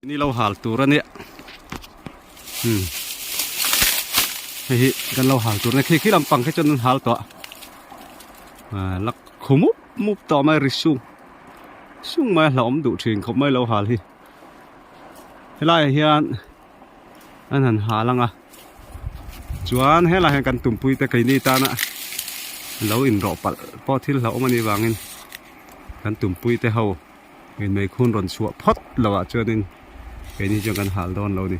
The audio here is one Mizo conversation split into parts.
Ni lo hal tur a nia hmm hei hi kan lo hal tur a nia khi khi lampang khi chuan an hal tawh a la khu mup mup tawh mai ri sung sung mai a hlauhawm duh thin khawp mai lo hal hi helaiah hian an han hal ang a chuan helaiah hian kan tumpui te keini tana lo inrawh palh pawh thil hlauhawm a nih vangin kan tumpui te ho. Inmei khun rawn chhuah phawt lo ah chuanin keini chuan kan hal dawn lo a ni.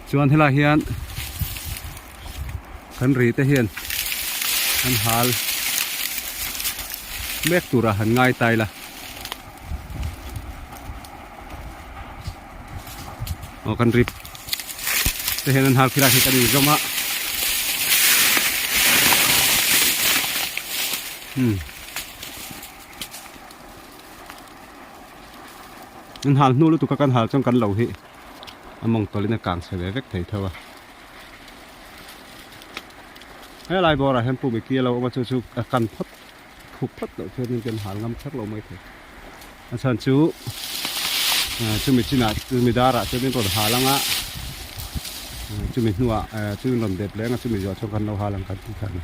Chuan helai hian kan ri te hian an hal mek turah han ngai ta ila. Aw kan ri te hian an hal khilai hi kan inzawm a. Hmm. An hal hnu lutuk a kan hal chuan kan lo hi a mawng tawlhin a kang chhe ve vek thei tho a. Helai bawrah hian pumi ki a lo awm a chu chu a kan phawt khuk phawt loh chuanin kan hal ngam kher lo mai thei. A chhan chu chumi chinah chumi darah chuanin rawn hal ang a chumi hnuah chumi rawn dep leng a chumi zawh chuan kan lo hal ang kan ti kha a ni.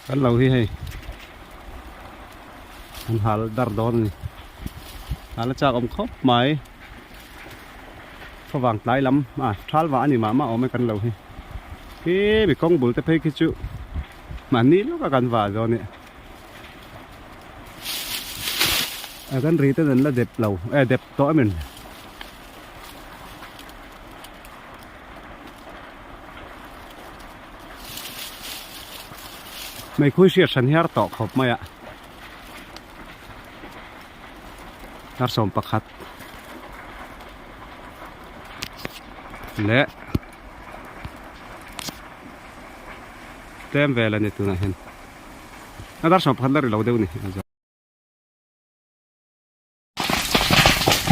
Kan lo hi hei. An hal dar dawn a ni. Hal a chak awm khawp mai. Khawvang tlai lam a thal vah a ni mah mah awm e kan lo hi. Khi mi kawng bul te phei khi chu mahni lawk a kan vah dawn e. A kan ri ten an la dep lo e dep tawh em in. Meikhui hriat hran hiar tawh khawp mai a dar 11 leh tlem vel a ni tunah hian a dar 11 la ri lo deuh a ni.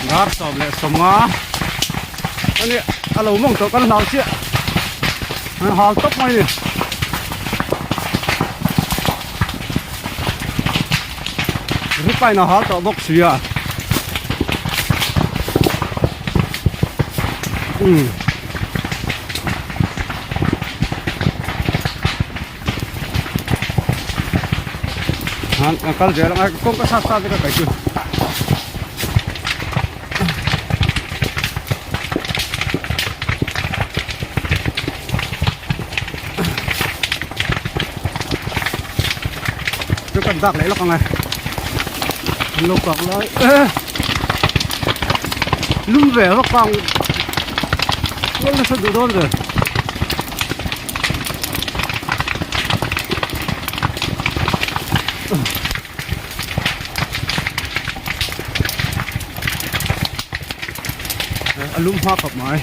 Dar 15 ani a lo mawng tawh kan hlau chiah an hal tawp mai ni ripain a hal tawh bawk si a umm a kal zel ang a kawngka sa sa vek a kai chu chu kan dak leh lawk ang e an lo kang lai lum ve lawk kang kual nasa duh dawn ve. A lum hma khawp mai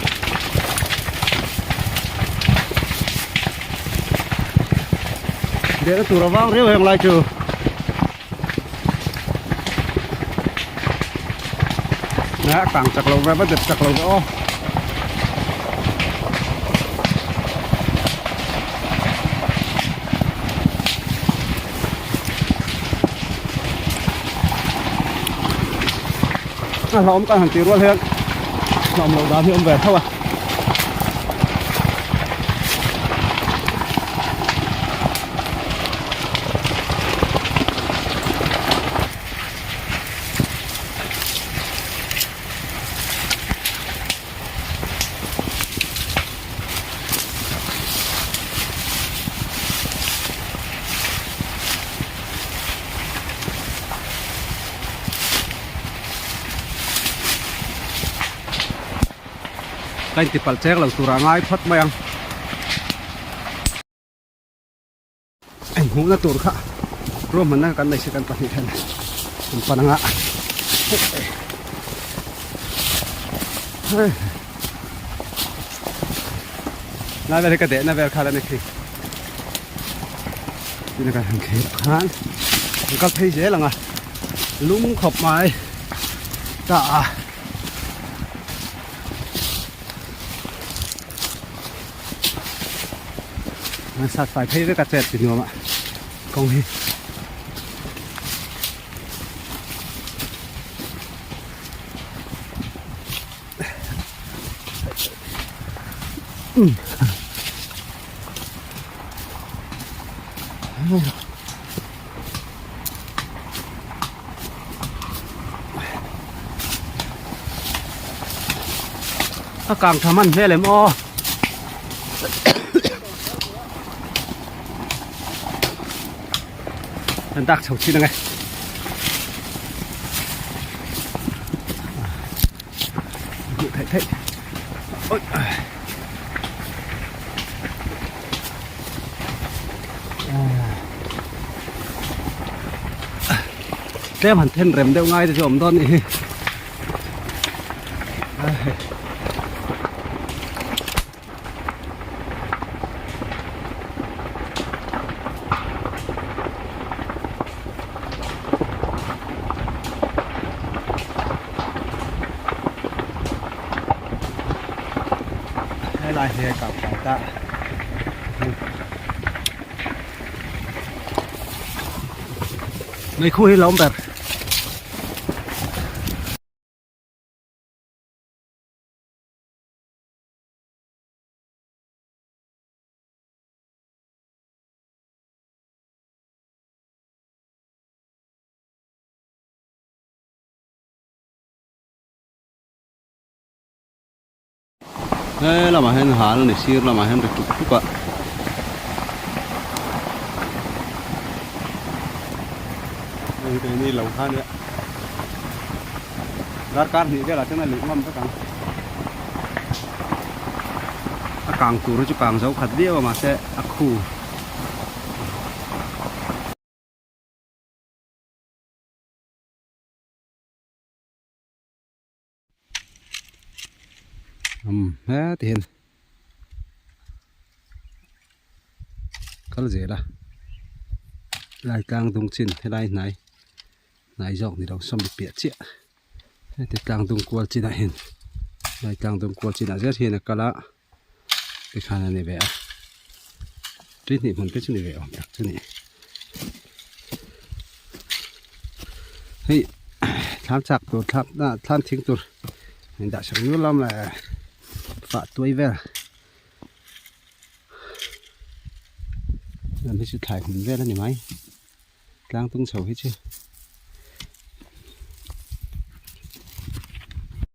dehna tur a vang riau heng lai chu a kang chak lo ve va dep chak lo ve aw. A hlauhawm kan han tih rual hian hlauhawm loh dan hi a awm ve tho a. Ka inti palh chek lo tur a ngai phawt mai ang. Hmuhna tur kha ruahmanna kan nei si kan pahnih hian an pan anga lai vel hi ka dehna vel kha la ni khi tuna kan han thlir khan an kal phei zel anga lum khawp mai ta a. An sat fai phei vek a chet ti nuam a kawng hi. A kang tha hman hmel em aw. An dak chho chin ange. Hmuh theih theih. Oi. Tlem han then rem deuh ngai te chu awm dawn nih hi. Helai hi a kap kai ta. Mei khu hi lo awm ber. He lamah hian hal a ni sir lamah hian ri tuk tuk a. Hei keini lo kha nia darkar hnih velah chuan a luh ngam vek ang. A kang tur hi chu kang zo khat viau a mahse a khu. Um heti hian kal zel a lai tlang dung chin helai hnai hnai zawk ni lo sawm piah chiah heti tlang dung kual chinah hian lai tlang dung kual chinah zet hian a kal a tikhan a ni ve a tui hnih hmun te chu ni ve awm tak chu ni hei thlam chak tur thlam ah thlam thing tur in dah sak nual lam leh fah tuai vel lam hi chu thlai hmun vel a ni mai tlang tung chho hi chu.